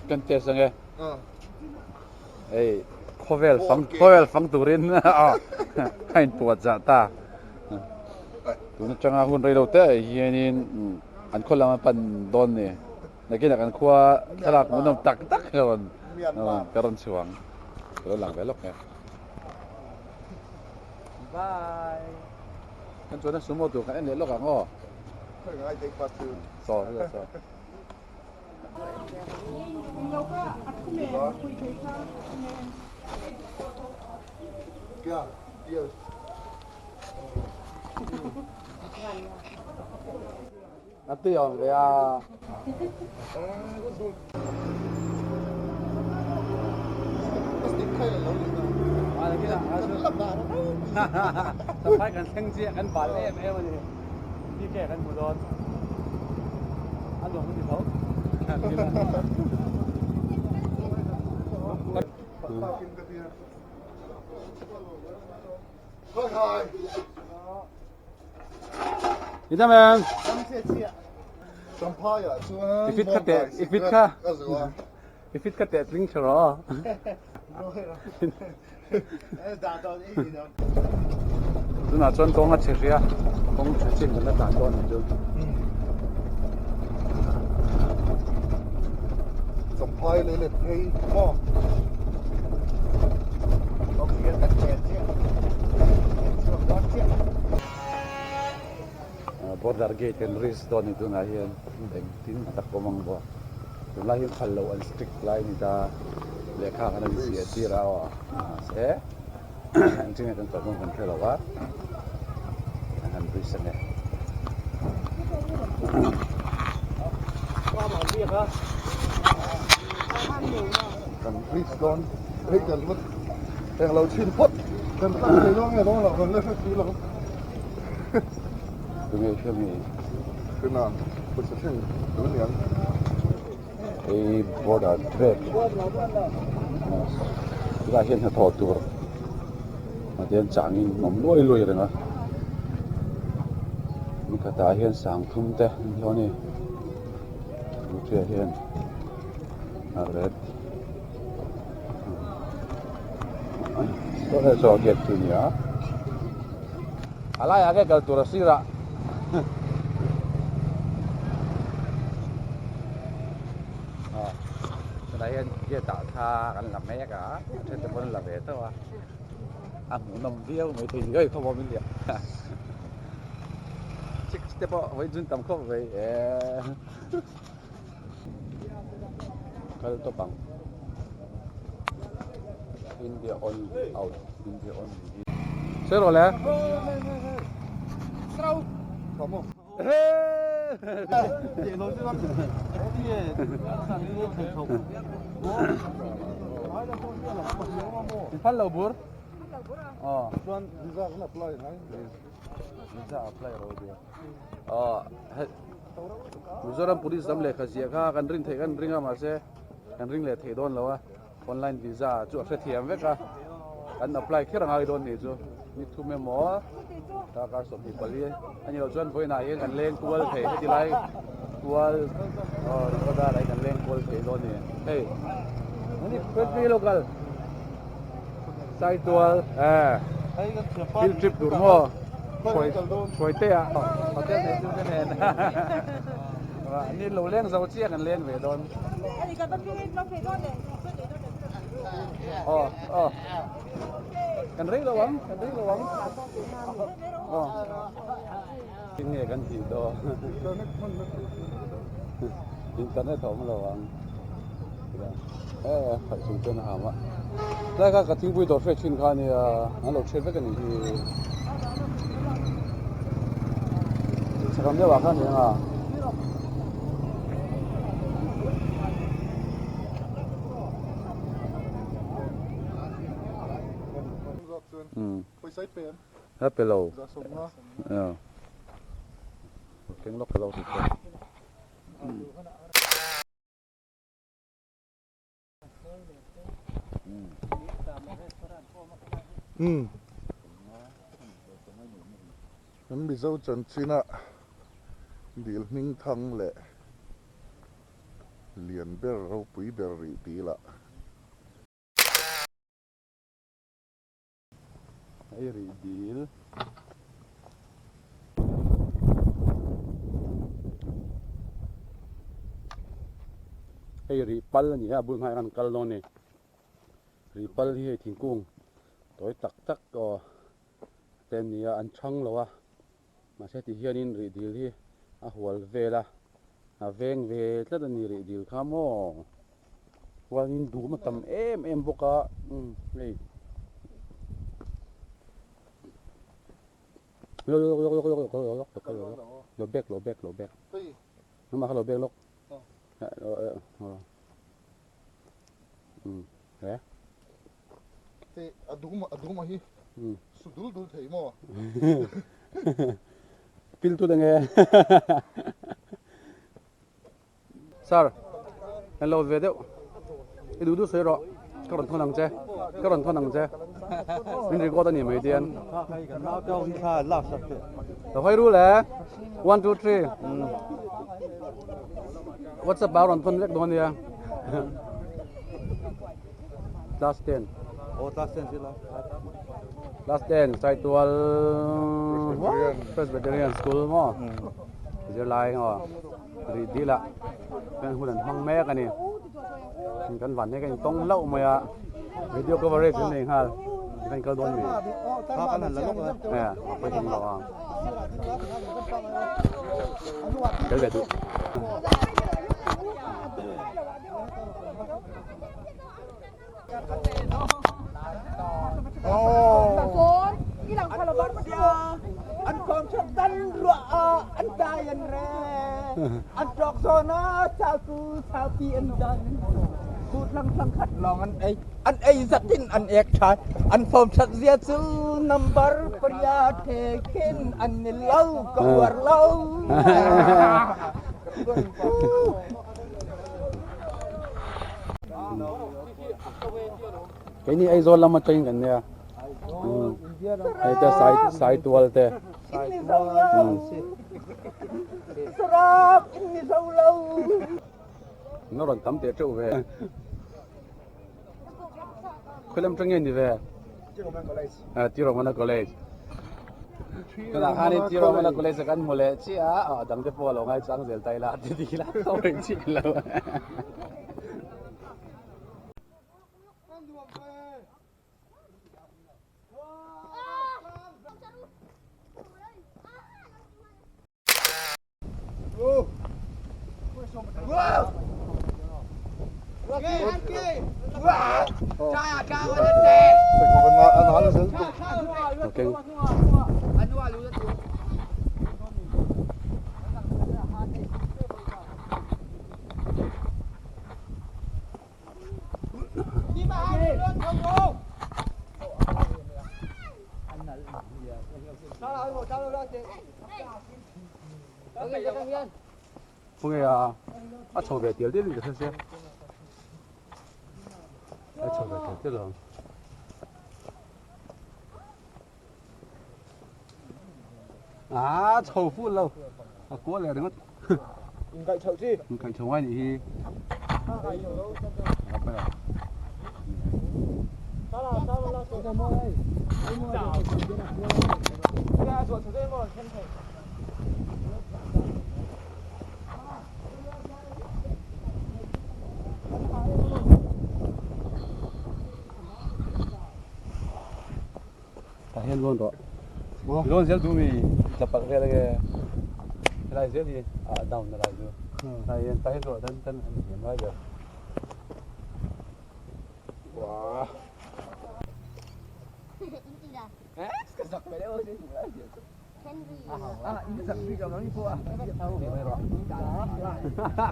Kan test ange. Hei khawvel fang khawvel fang turin a inpuat zah ta. Tun atanga hun rei lo te ah hianin an khaw lam a pan dawn ni. Nakinah kan khua thlalak hmuhnawm tak tak ka rawn ka rawn chhuang. Ka lo lang ve lawk e. Bye. Kan chuan a sumo tur kan en leh lawk ang aw. Saw saw. A tui awm ve a. Champhai kan thleng chiah kan bal em em a ni. PK kan hmu dawn. A nuam ka ti tho. Ni dam em? I fit kha teh, i fit kha. I fit kha teh tling tha rawh. Tunah chuan kawng a chhe hria, kawng chhe chin kan la tlan dawn ang chu. Champhai leh let phei maw? Border gate kan risk dawn ni tunah hian engtin tak awm ang bawk. Tunlai hian phal loh an strict lai a ni ta, lehkha kan han ziah tir a aw mahse engtin nge kan tawh dawn kan hre lo a, an han risk ang e. Kan risk dawn hei kan va englo chhin phawt kan tlang thei dawn nge dawn lo kan la hre si lo. Tunge hria mi? Tuna pawisa thleng tur a niang. Hei border trade tunah hian hnathawh tur ah te hian changin a awm luai luai reng a nikhatah hian sangthum te an hlawh a ni luchia hian a red saw saw gate chu a ni a. A laiah nge kal tur a sirah aw tunah hian gate ah thla kan la mek a a then te pawn an la ve teuh a a hmuhnawm viau mai thei ni khawp awm in nia chicks te pawh vawi chun tam khawp mai eee kal tawp ang India on out India on. Sawi rawh le. Phal lo bur. Ờ. Chuan visa kan apply ngai. Visa apply ro dia. Ờ. Mizoram police lam lehkha ziah kha kan rin theih kan ring a mahse kan ring leh thei dawn lo a. Online visa chu a hrethiam vek a, kan apply kher a ngai dawn nih chu. Ni thum emaw darkar 24 a nih loh chuan vawiinah hian kan leng kual thei heti lai kual aw Rangkawt ah kan leng kual thei dawn a ni. Hei ani Freddy lo kal Saitual eh field trip tur maw hruai hruai te ah hotel nei tu te nen Ni lo leng zo chiah kan leng ve dawn. Aw aw kan rei lo ang kan rei lo ang. Aw tin nge kan tih dawn. Internet a awm lo ang. Eh khalh chung chuan a ham a. Tlai kha ka thingpui dawr hriat thin kha a nia an lo chhiat vek a nih hi. Chhakam deuh ah khan eng a. A pe lo. Keng lawk ka lo ti chuan. Umm kan Mizo chanchina dil hming thang leh. Lian ber ropui ber rih dil ah. Hei rih dil. Hei rih pal a ni a, a bul hnaiah khan kal dawn a ni. Rih pal hi hei thingkung tawi tak tak aw te an ni a, an chhang lo a. Mahse ti hianin rih dil hi a hual vel a, a veng ve tlat a ni rih dil kha maw. Huanin dum a tam em em bawk a, umm hei. Lo lo lo lo lo lo lo lo lo back lo back lo back. Nangmah kha lo back lawk. Umm he. Hei a dum a dum a hi su dul dul thei maw? Pil tut ange. Sir, kan lo ve deuh. I duh duh sawi rawh. Ka rawn thawn ang che. Ka rawn thawn ang che. Min record a ni mai tian. Lo hawi ru le. 1 2 3. WhatsApp ah rawn thawn vek dawn nia. Class 10. Oh, class 10 sila. Class 10 Saitual Presbyterian School maw. Zirlai maw. Rih dil ah kan hun an hmang mek a ni. Kan van hi kan intawng hlauh mai a. Video coverage an nei nghal. Kan kal dawn mi. Kha kan han la lawk a. Eh, a pawi thung lo ang. Kal ve duh. An kawm chok dan ruah ah an tai an re an ṭawk zawn ah sautu saupi an dan kut lang thlang khat lawng an ei an ei zat in an ek ṭhan an fom ṭhat zia cu number pariat he khin an ni lo ka uar lo. Keini Aizawl lam atangin kan nia. Hei te sai sai tual te. Sarap in ni zo lo. Na rawn tam teh teuh ve. Khawilam tang nge ni ve? Tiromana College. Tunah khanin Tiromana College a kan hmu leh chiah a, a dang te pawh a lo ngaichang zel ta ila ti ti ila ka awih chiah lo. Okay. Khawnge a a chho ve tial tial in ka hre sia a chho ve tial tial ang a chho full lo a kual leh ringawt Inkaih chhoh chi. Inkaih chho ngai nih hi. Tah hian lawn rawh. Lawn zel duh mi tla palh vel ange. Helai zel hi a down na lai chu. Tah hian tah hian rawh tan tan an hniam lai ber. Wah.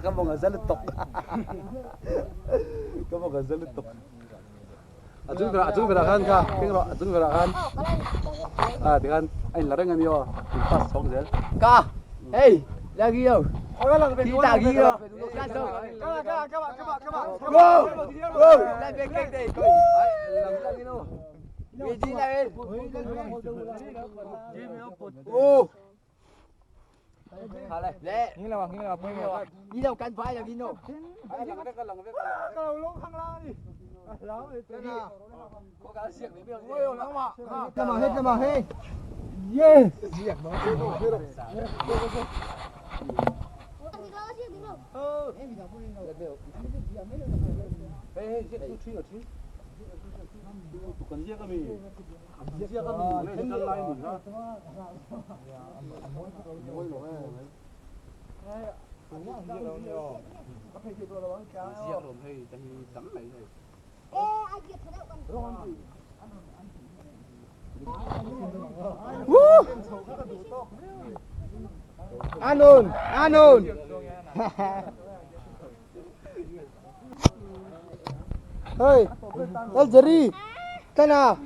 Ka mawng a za lutuk. Ka mawng a za lutuk. A chung berah a chung berah khan kha keng rawh a chung berah khan a tikhan a in la reng a ni aw in pass chhawk zel. Ka hey la gi yo ti ta gi yo go go la be kek dei ko we ji la el oh. Anon Anon Hey Jerry Tana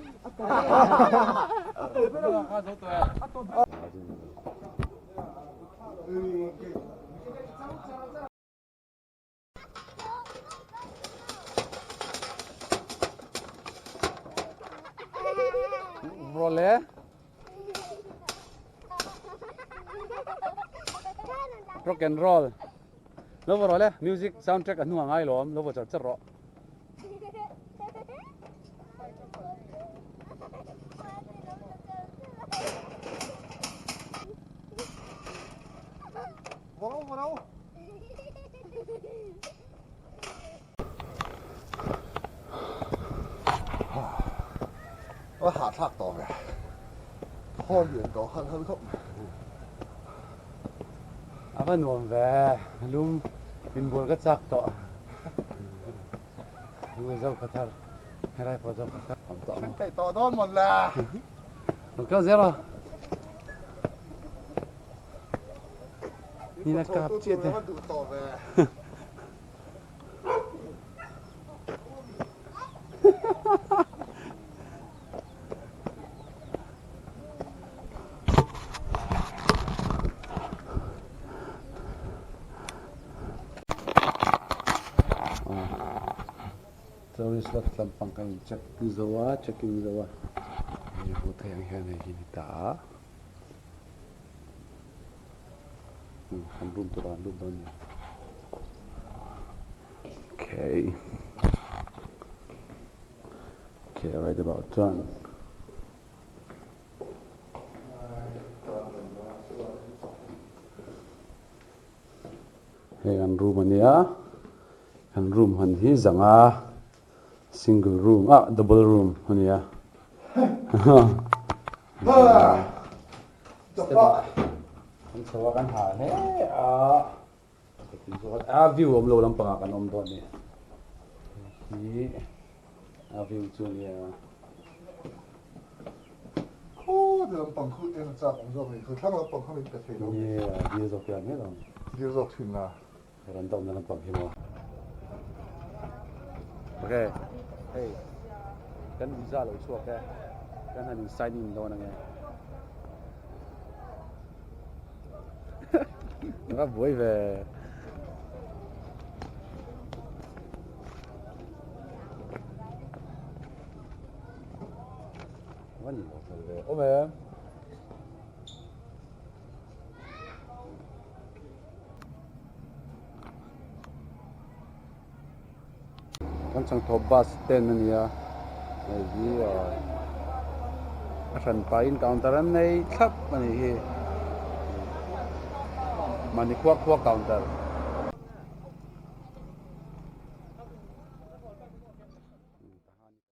Roll e. Rock and roll. Lo va rawh le, music soundtrack a hnungah ngai lo awm, lo va char char rawh. A hahthlak tawh ve. Khaw lian tawh khan khan khawp mai. A va nuam ve, lum inbual ka chak tawh. Lung zo kha thar, helai pawh zo kha thar. Thleng theih tawh dawn mawn le. Lo kal zel a. Nina kap chiah te. Tourist lot lampang kan in check zo a check in zo a hei hmuh theih ang hian hei hi ni ta a kan room tur ah an lut dawn a ni okay okay right about done. Hei an room a nia an room han hi zanga single room ah double room a nia step ah kan chho a kan ha hle a a view awm lo lampang ah kan awm dawn a ni hi a view chu a nia. Khaw ti lampang khu eng chak awm zawk a ni khaw thlang lampang kha min pe thei lo. Yeah dil zawk hian mai lo. Dil zawk thin a. Rawn dawmna lampang hi maw. Ok hei kan visa lo chhuak e kan han in sign in dawn ange ka buai ve. Va ni lo fel ve awm em. Kan changthawp bus stand a ni a hei hi a hran pahin counter an nei thlap a nih hi mahni khuak khuak counter.